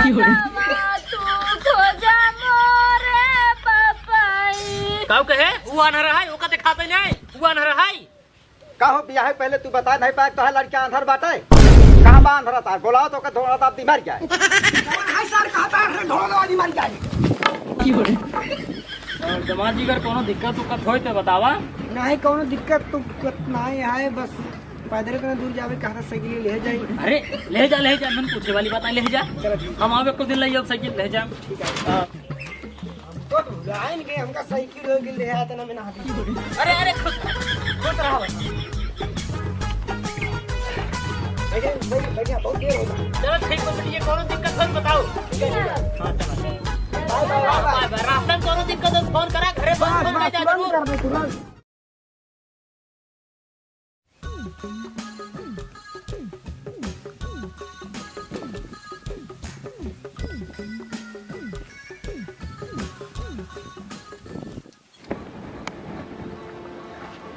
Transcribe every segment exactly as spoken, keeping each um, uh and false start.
तू खोजा मोरे पपाई। काऊ कहे? वो अनहर है, ओका दिखाते नहीं, वो अनहर है। का हो बियाह है, पहले तू बता नहीं पाए, तोहार लड़का अंधर बाटे? कहाँ बा अंधरा तार? बोलाओ तो ओकर धोड़ा दाब दी मर जाए। कौन है सर, कहाँ बा अंधरा धोड़ा दाब दी मर जाए? की हो रे? और दामाद जी, अगर कोनो दिक्कत उक्कत होई तो बतावा। नहीं, कोनो दिक्कत तो उक्कत नहीं है, बस पैदल इतना दूर जावे, कहाँ से साइकिल ले जाए? अरे, ले जा, ले जा, मन पूछे वाली बात है, ले जा। चलो ठीक। हम आवे को दिन ले जाओ साइकिल, ले जा। ठीक है। हाँ। तो भुलाइन के हमका साइकिल हो गेल रहे, इतना में ना हटी। अरे, अरे, खुश, खुश रहो। बैठे, बैठे, बैठे, बहुत देर होगा। चलो, ठीक बा, ये कोनो दिक्कत हो तो बताओ। ठीक है, ठीक है। हाँ, चलो। Bye, bye, bye, bye. Bye, bye. रास्ता में कोनो दिक्कत हो तो फोन करा, घरे बस, फोन बस, कर जा, तुरंत जरूर। कर दे, तुरंत।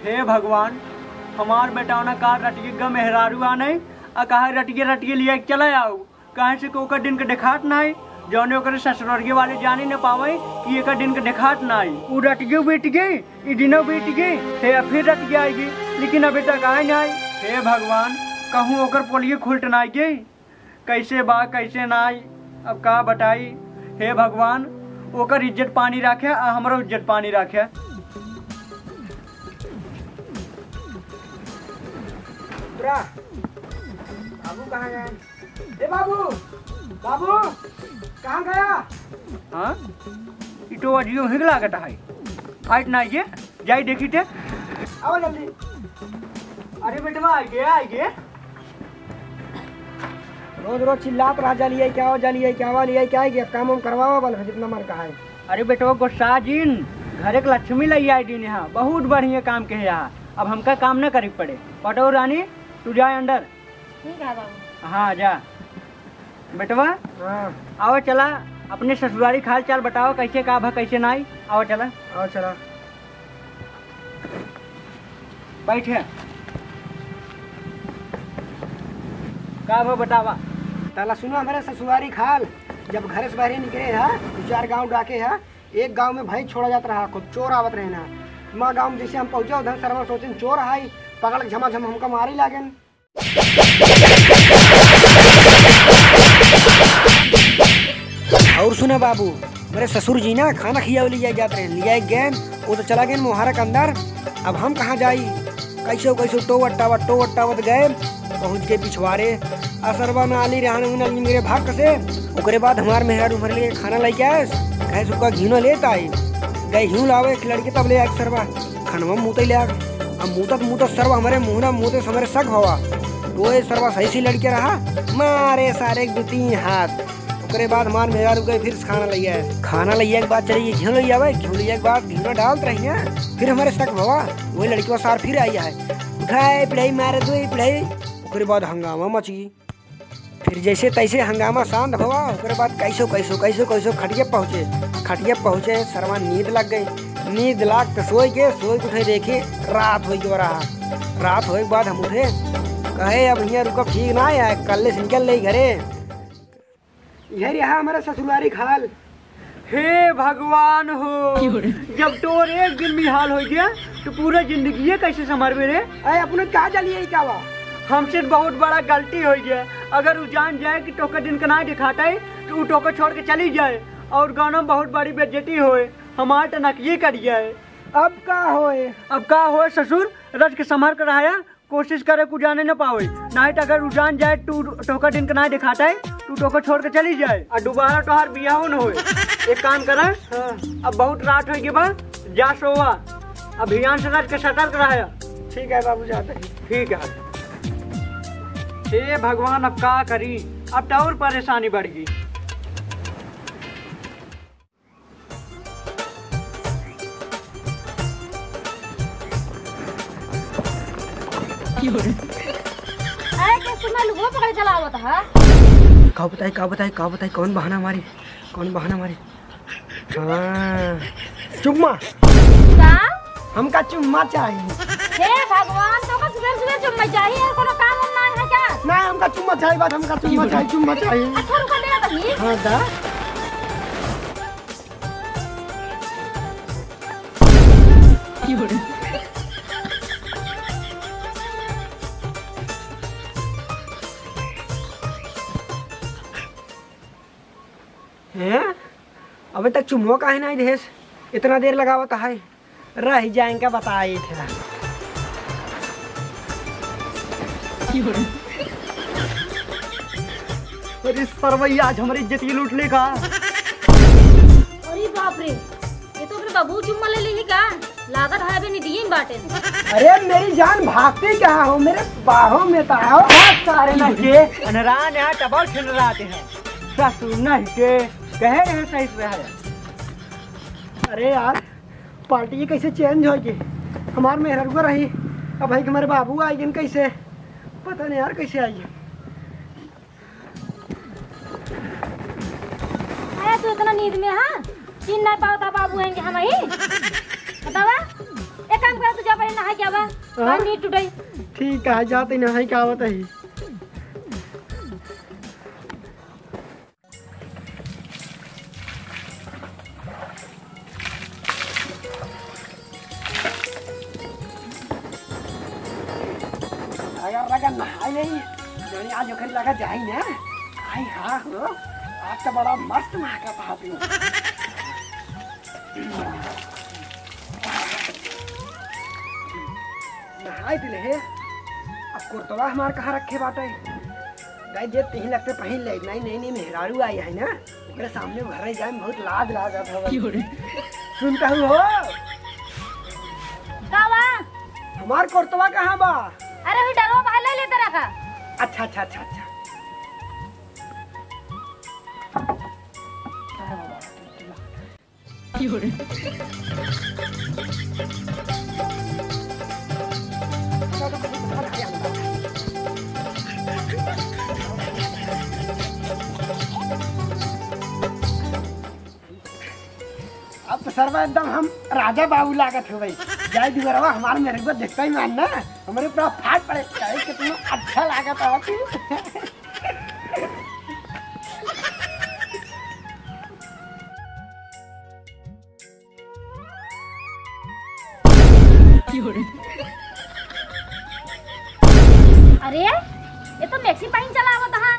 हे भगवान, हमार बेटौना का रटिया गा मेहरारू आने, आ कहा रटिया रटिया लिया के चला आओ। काहे से कि ओकर दिन के देखात नाई, जौने ओकरे ससुररिये वाले जानी न पावे कि एकर दिन के देखात नाई। उ रटियो बीत गई, ई दिनो बीत गई, हे अब फिर रटिया आएगी, लेकिन अभी तक आए नाई। हे भगवान, कहूँ ओकर पोलियो खुलट नाई गई, कैसे बा कैसे नाई, अब का बताई। हे भगवान, ओकर इज्जत पानी राखे आ हमरो इज्जत पानी राखे। पूरा बाबू कहाँ गए? ए बाबू, बाबू, कहाँ गया? हाँ, ई तो अजियो हिंग लागत है, आइत ना ये, जाई देखी ते। आओ जल्दी। अरे बेटवा, आ गया, आ गया। रोज रोज चिल्लात रहा, "जल्दी आई, क्या हो, जल्दी आई, क्या हो, ले आई, क्या आई, काम वाम करवाओ, बल जितना मन कहा है।" अरे बेटवा, गुस्सा जिन, घर एक लक्ष्मी लई आई दिन यहाँ, बहुत बढ़िया काम के यहाँ, अब हमका काम न करे पड़े। पटो रानी, तू जाए अंदर। ठीक है बाबू। हाँ, जा। बेटवा, हाँ। आओ चला, अपने ससुरारी क हाल चाल बताओ, कैसे का भा, कैसे नाई। आओ चला। आओ चला। बैठे। का भा बतावा? ताला सुनो हमरे ससुरारी क हाल। जब घर से बाहर निकले हा, दो चार गांव डाके हा, एक गांव में भैंस छोड़ा जात रहा, खुद चोर आवत रहे ना। माँ गांव में जैसे हम पहुँचे, उधर सरवा सोचेन चोर आई, पकड़ के झमाझम हमका मारी लागेन। और सुना बाबू, मेरे ससुर जी ना खाना खियावे ले जाए जात रहे, ले जाए गए, वो तो चला गए मोहारा के अंदर। अब हम कहाँ जाई? कैसे कैसे टोवत टावत, टोवत टावत गए, पहुँच गए पिछवारे। असरवा में आली रहन उन मेरे भाग से। ओकरे बाद हमार मेहरारू हमरे लिए खाना लेके आए, कहे सुखा घीनो लेत आई। गए घीव लावे एक लड़के, तब ले आए सरवा। खनवा मूतै लाग। अब मूतत मूतत सरवा हमरे मुँह ना मूते से हमरे शक भवा। ओए सरवा सही से लड़के रहा, मारे सारे एक दो तीन हाथ। ओकरे बाद हमार मेहरारू गए फिर से खाना लइया। खाना लइया के बाद चली घिउ लइया भाई, घिउ लइया के बाद घिउ डालत रही है। फिर हमरे शक भवा, वही लड़कवा सार फिर आई है। उठाए पिढ़ाई मारे दो पिढ़ाई। ओकरे बाद हंगामा मची। फिर जैसे तैसे हंगामा शांत भवा, ओकरे बाद कैसो, कैसो, कैसो, कैसो खटिया पहुँचे। खटिया पहुँचे, सरवा नींद लग गई। नींद लाग त सोए के, सोए के उठे देखे, रात होई के रहा। रात होए के बाद हम उठे, कहे, "अब हियाँ रुकब ठीक ना है, कल्ले से निकल ले घरे।" यही रहा हमारा ससुरारी क हाल। हे भगवान हो, क्यों रे? जब तोर एक दिन में हाल हो गया, तो पूरा जिंदगी ये कैसे संभालबे रे? अरे अपने का जानिए क्या हुआ? हमसे बहुत बड़ा गलती हो गया। अगर उ जान जाए कि तोका दिन का ना दिखाता है, तो उ तोका छोड़ के चली जाए और गाँव में बहुत बड़ी बेइज्जती होए, हमार तो नकिये कट जाए। अब का होए? अब का होए ससुर, रज के संभाल के रहा, कोशिश करे कि उ जाने न पावे, नाहीं तो अगर उ जान जाए तू तोका दिन का ना दिखाता है, तू तोका छोड़ के चली जाए और दोबारा तोहार बियाहो न होए। एक काम करा, हाँ। अब बहुत रात हो गई बा, जा सोवा, अब ध्यान से रख के सतर्क रहा। ठीक है बाबू, जाते हैं। ठीक है। हे भगवान, अब का करी, अब तो और परेशानी बढ़ गई। अरे, के सुना लुगवा पकड़े चला आवत है? का बताई, का बताई, का बताई, कौन बहाना मारी, कौन बहाना मारी? हाँ, चुम्मा। का? हमका चुम्मा चाही। हे भगवान, तोका सुबेर सुबेर चुम्मा चाही? और कोनो काम वाम ना है का? ना, हमका चुम्मा चाही, बस हमका चुम्मा चाही, चुम्मा चाही। अच्छा, रुका, दे दही। हाँ, दा। हैं? अबे तक चुम्मा काहे नाहीं देहेस? इतना देर लगावत है। रह जाए इनका बताए थे। अरे सरवैया, आज हमरी इज्जत ही लूट ले का? अरे बाप रे, ये तो अपने बाबू चुम्मा ले ली का? लागत है अबे निदिये में बाटे। अरे मेरी जान, भागती कहाँ हो? मेरे बाहों में तो आओ। भाग सारे नहिके। अनरान यहाँ टबल ठिन रहते हैं। ससुर नहिके, कहे रहे सही से रहे। अरे यार, पार्टी ये कैसे चेंज होइगी? हमार मेहररुआ रही, अब भाई हमारे बाबू आइगेन कैसे? पता नहीं यार कैसे आइगेन। अरे तू इतना नींद में, हाँ? चीन नहीं पावता बाबू आएंगे हम ही। बतावा? एक काम कर, तू जा पहले नहाई के आवा। हाँ? हाँ, नींद टूटाई। ठीक है, जाते नहाई के आवत ही। अगर लगा नहाई नहीं, जौनी आज ओकरी लगा जाई ना। आई हाँ हो, आज तो बड़ा मस्त महका था तू। नहाई दिले हे। अब कुर्तवा हमार कहाँ रखे बाटे? दाई, जे तीन लाख से पहिन ले, नहीं, नहीं, नहीं, मेहरारू आई है ना, ओकरे सामने घर जाए में बहुत लाज लागत हवे। क्यों रे? सुनता हूँ हो? का बा? हमार कुर्तवा कहाँ बा? अरे, वही डरवा बाहर ले लेते रखा। अच्छा, अच्छा, अच्छा, अच्छा। अब तो सरवा एकदम हम राजा बाबू लागत हो भाई। जाए दुआरवा हमारे मेरे को देखता ही मान ना, हमारे पूरा फाट पड़े, काहे कितना अच्छा लागत है तू। अरे, ये तो मैक्सी पहिन चला आवत है।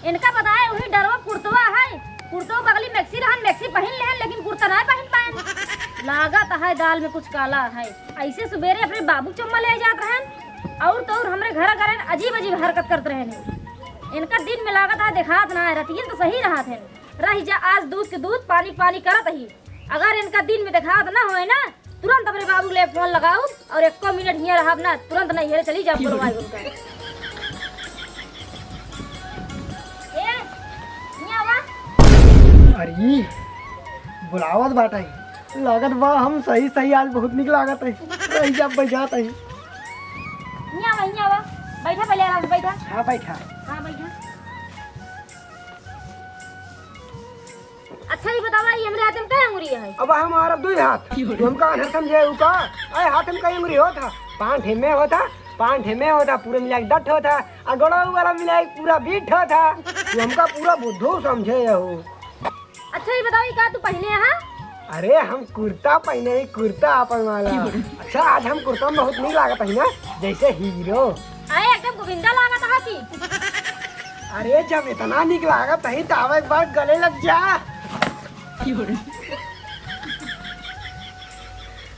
इनका बताए वही डरवा कुर्तवा है, कुर्तवा बगली मैक्सी रहन, मैक्सी पहिन लेहन, लेकिन कुर्ता ना पहिन पाएन। लागत है दाल में कुछ काला है। ऐसे सुबेरे अपने बाबू चुम्मा ले जात रहन, और तो और हमरे घर करेन अजीब अजीब हरकत करत रहन। इनका दिन में लागत है देखात ना है, रतियन तो सही रहत है। रह जा, आज दूध के दूध, पानी के पानी करत ही। अगर इनका दिन में देखात ना होए ना, तुरंत अपने बाबू ले फोन लगाओ और एको मिनट हियाँ रहब ना, तुरंत नहीं हेरे चली जाओ, बोलवाई उनका। ए, हियाँ आवा। अरे, बुलावत बाटे। लागत बा हम सही सही आज बहुत निक लागत है। रह जा, बैठात है। हियाँ आवा, हियाँ आवा। बैठा पहले आराम से, बैठा। हाँ, बैठा। हाँ, बैठा। अच्छा, ये बतावा, ये हमरे हाथ में कै अंगुरी है? अब हमारा दुई हाथ। तू हमका अनहर समझे, उ का? आए हाथ में कै अंगुरी होत है? पाँच ठे में होत है, पाँच ठे में होत है, पूरे मिला के दस ठे होत है। आ गोड़वा वाला मिला के पूरा बीस ठे होत है। तू हमका पूरा बुद्धू समझे हो। अच्छा, ये बतावा, ये का तू पहिने है? अरे, हम कुर्ता पहिने ही, कुर्ता आपन वाला। अच्छा, आज हम कुर्ता में बहुत निक लागत है ना, जैसे हीरो। अरे, एकदम गोविंदा लागत है की। अरे, जब इतना निक लागत है, तो आवा एक बार गले लग जा।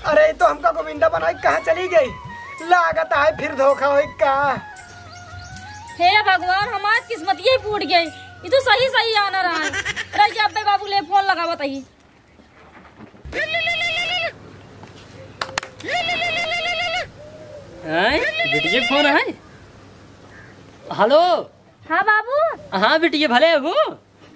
अरे, ये तो हमका गोविंदा बनाई कहाँ चली गई? लागत है फिर धोखा होई का? हे भगवान, हमार किस्मतिये फूट गई। ये तो सही सही आना रहा है। रह जा, अब्बे बाबू ले फोन लगावत ही। हैं? बिटिया के फोन है? हेलो। हाँ बाबू। हाँ बिटिया, भले हो?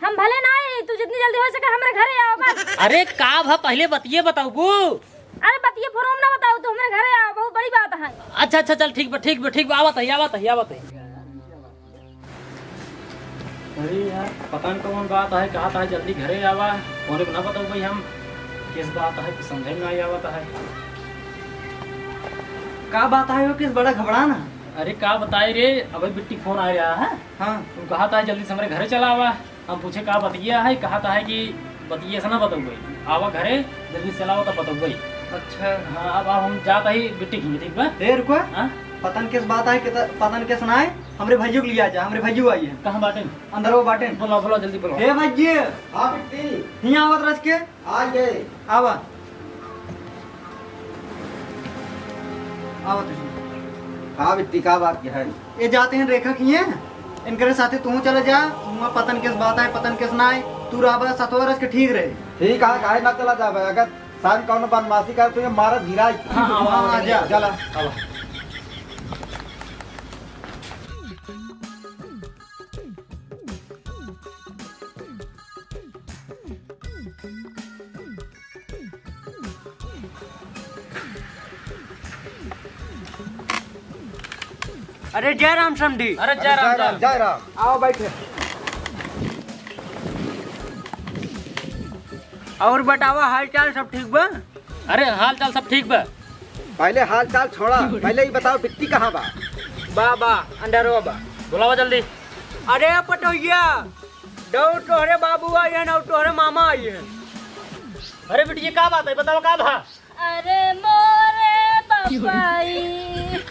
हम भले ना है, तू जितनी जल्दी हो सके हमरे घरे आवा बस। अरे का भा, पहले बतिये बताऊ बू। अरे बतिये फोन ना बताऊ, तू हमरे घरे आवा, बहुत बड़ी बात है। अच्छा अच्छा, चल ठीक बा, ठीक बा, ठीक बा, आवत ही, आवत ही, आवत ही। अरे यार, पता नहीं कौन बात है, कहा था जल्दी घरे आवा, उन्हें ना बताओ भाई हम किस बात है, कुछ समझे में नहीं आवत है। का बात है हो, किस बड़ा घबरान है? अरे का बताई रे, अबे बिट्टी फोन आ रहा है। हाँ। तू कहा था जल्दी से हमरे घरे चला आवा। हम पूछे का बतिया है, कहा था है कि बतिया से ना बतउबे, आवा घरे जल्दी से चला आवा तब बतउबे। अच्छा। हाँ, अब, अब हम जाता ही बिट्टी की, ठीक बा? ए रुको। हाँ? पतन किस बात है, कित-, पतन किस ना है, हमरे भैया के लिए आ जा, हमरे भैया आई है। कहाँ बाटेन? अंदर वो बाटेन। बुलाओ, बुलाओ, जल्दी बुलाओ। ए भैया। हाँ बिट्टी। हियाँ आवत रच के। आ गए। आवा। आवा तुझे। हाँ बिट्टी, का बात है? ये जाते हैं रेखा किए, इनकरे साथे तू चला जा, वहाँ पतन किस बात है, पतन किस ना है, तू रहबा सतवा रच के ठीक रहे। ठीक है, काहे ना चला जाबे, अगर साइन कौनो बदमाशी कर तो ये मारा गिरा। हाँ, हाँ, हाँ, हाँ, जा। चला। आवा। अरे जय राम समधी। अरे जय राम, जय राम, जय राम। आओ बैठे। और बतावा, हाल चाल सब ठीक बा? अरे हाल चाल सब ठीक बा। पहले हाल चाल छोड़ा, पहले ही बताओ बिट्टी कहाँ बा? बा, बा, अंदरवा बा। बुलावा जल्दी। अरे पटोहिया, दो तोहरे बाबू आई हैं और तोहरे मामा आई हैं। अरे बिटिया, का बात है, बताओ का भा? अरे मोरे पपाई।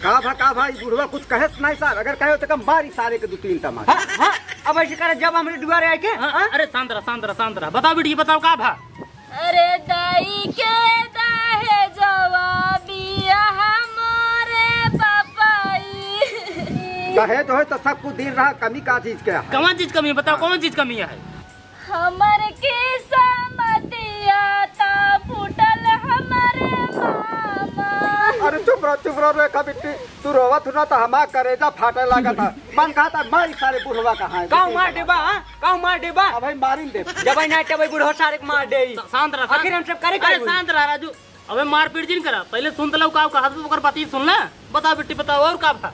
का भा, का भा, ई बुढ़वा कुछ कहे नहीं सार, अगर कहे तो का मारी सारे के दो तीन तमाचा। हाँ, हाँ, अब ऐसे करे जब हमरे दुआरे आए के, हाँ, हाँ? अरे शांत रह, शांत रह, शांत रह, बताओ बिटिया, बताओ का भा? अरे दाई के दहेजवा बियाह मोरे पपाई। दहेज होए तो सब कुछ दिन रहा, कमी का चीज के है? कौन चीज कमी है? बताओ, कौन चीज कमी है? हमर किस्मतिया ता फूटल हमरे मामा। अरे चुप रहो, चुप रहो रेखा बिट्टी, तू रोवत हो ना तो हमार करेजा फाटे लागत है। मन कहता मारी सारे बुढ़वा कहाँ है? काऊ मार देबा, हाँ? काऊ मार देबा? अबे मारिन दे। जबई ना तबई बुढ़वा सारे के मार दे। शा-, शांत रह, शांत। आखिर हम सब करे अरे का होई? शांत रह राजू, अबे मारपीट जिन करा, पहले सुन तो लो का कहत बा, ओकर बात ही सुन ले। बता बिट्टी बताओ और का भा?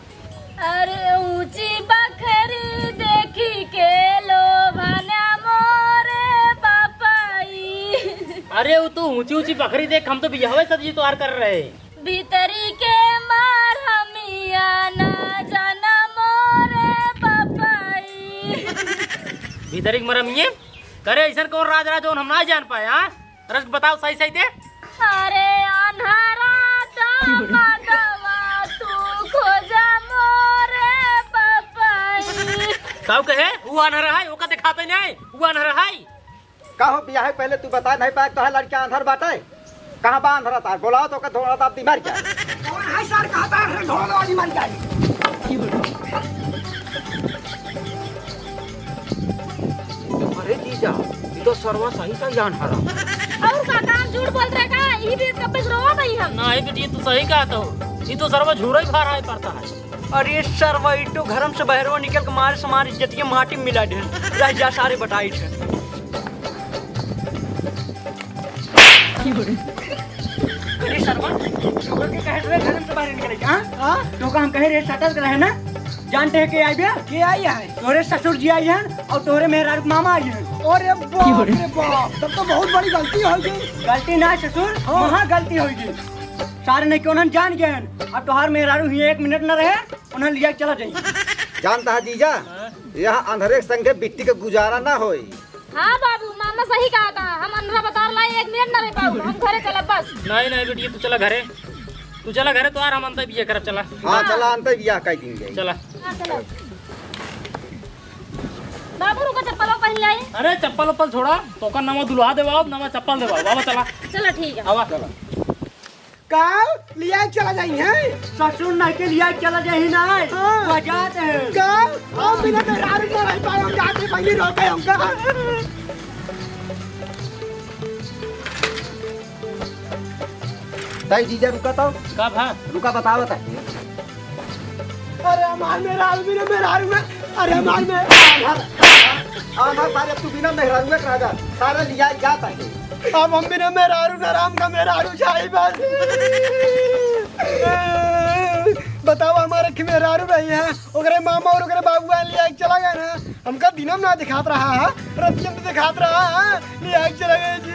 अरे ऊंची बखरी देखी के लोभना मोरे पपाई। अरे वो तो ऊंची ऊंची बखरी देख, हम तो बियाहवे सदी तोहार कर रहे। भीतरी के मार हमिया ना जाना मोरे पपाई। भीतरी के मरम ये करे ऐसन कौन राज रहा जौन हम ना जान पाए, हाँ? रस बताओ सही सही ते। अरे अन्हरा दामदवा तू खोजा मोरे पपाई। काऊ कहे? वो अन्हरा है, ओका दिखाते नहीं, वो अन्हरा है। का हो बियाह पहले तू बता नहीं पाए, तोहार लड़का आंधर बाटे? कहाँ बा आंधरा तार? बोलाओ तो ओकर धोड़ा दाब दी मार के। कौन है सर, कहाँ बा आंधरा? धोड़ा दाब दी मार के। अरे जीजा, ये तो सरवा सही सही आंधरा। और का काम झूठ बोल रहे का? ये भी कब से रोवत हई हम। नहीं बेटी, तू सही कहत हो, ये तो सरवा झूरा ही खा रहा है, पड़ता है। अरे सरवा, ई तो घरम से बहरवा निकल के मारे समारे इज्जतिया माटी में मिला दे। रह जा सारे बताई थे। अरे सरवा, छोड़ के कहे रहे घरम से बाहर निकले, हाँ? हाँ? तो का हम कहे रहे सटल के रहे ना? जानते हैं के आई बे? के आई है? तोरे ससुर जी आई हैं और तोरे मेहरारू के मामा आई हैं। अरे बाप रे बाप, तब तो बहुत बड़ी गलती हो गई। गलती ना ससुर, हाँ। वहाँ गलती होगी। सारे नहीं क्यों ना जान गए हैं। अब तोहार मेहरारू ही एक मिनट न रहे, उन्हें लिया के चला जाइए। जानता है जीजा, हाँ? यहाँ अंधरे के संगे बिट्टी के गुजारा ना होई। हाँ बाबू, मामा सही कहा था, हम अंधरा बतार लाई एक मिनट ना रह पाऊ, हम घरे चला बस। नहीं नहीं बेटी, तू चला घरे, तू चला घरे, तो यार हम अंतर बिया करब, चला। हाँ, हाँ। चला अंतर बिया कई दिन जाई। चला। हाँ, चलो। बाबू रुको, चप्पल पहन लाई। अरे चप्पल उप्पल छोड़ा, तो का नवा दुल्हा देवाओ, नवा चप्पल देवाओ, बाबा चला। चलो ठीक है। आवा। चला। का लिया चला जाई है? ससुर नहीं के लिया चला जाई ना। हाँ। वो जात है। का? हम बिना मेहरारू के रह पाए, हम जाते पहले रोके हमका। ताई जीजा रुका तो। का भा? रुका बतावत है। अरे हमार मेहरारू बिना मेहरारू में, अरे हमार में आधार, आधार सारे तू बिना मेहरारू में रह जा, सारे लिया जात है। अब हम बिना मेहरारू ना राम का मेहरारू चाही बस। बताओ, हमारे खी मेहरारू रही है, ओकरे मामा और ओकरे बाबू आए लिया के चला गया ना, हमका दिनम ना दिखात रहा है, रतियम तो दिखात रहा है, लिया के चला गया जी।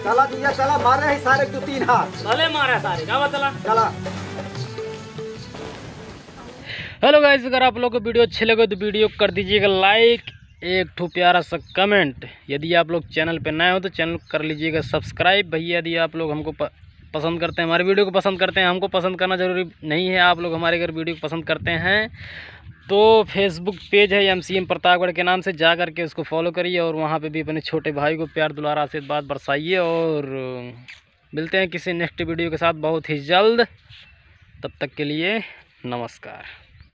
चला भैया, चला, मारे है सारे दो तीन हाथ। भले मारा सारे, का बतला? चला। Hello guys, अगर आप लोग को video अच्छे लगे तो video को कर दीजिएगा like, एक ठो प्यारा सा comment। यदि आप लोग channel पे नए हो तो channel को कर लीजिएगा subscribe। भैया, यदि आप लोग हमको प-, पसंद करते हैं, हमारे video को पसंद करते हैं, हमको पसंद करना ज़रूरी नहीं है, आप लोग हमारे अगर video को पसंद करते हैं तो Facebook page है एम सी एम प्रतापगढ़ के नाम से, जा करके उसको follow करिए और वहाँ पे भी अपने छोटे भाई को प्यार, दुलार, आशीर्वाद बरसाइए। और मिलते हैं किसी next video के साथ बहुत ही जल्द। तब तक के लिए नमस्कार।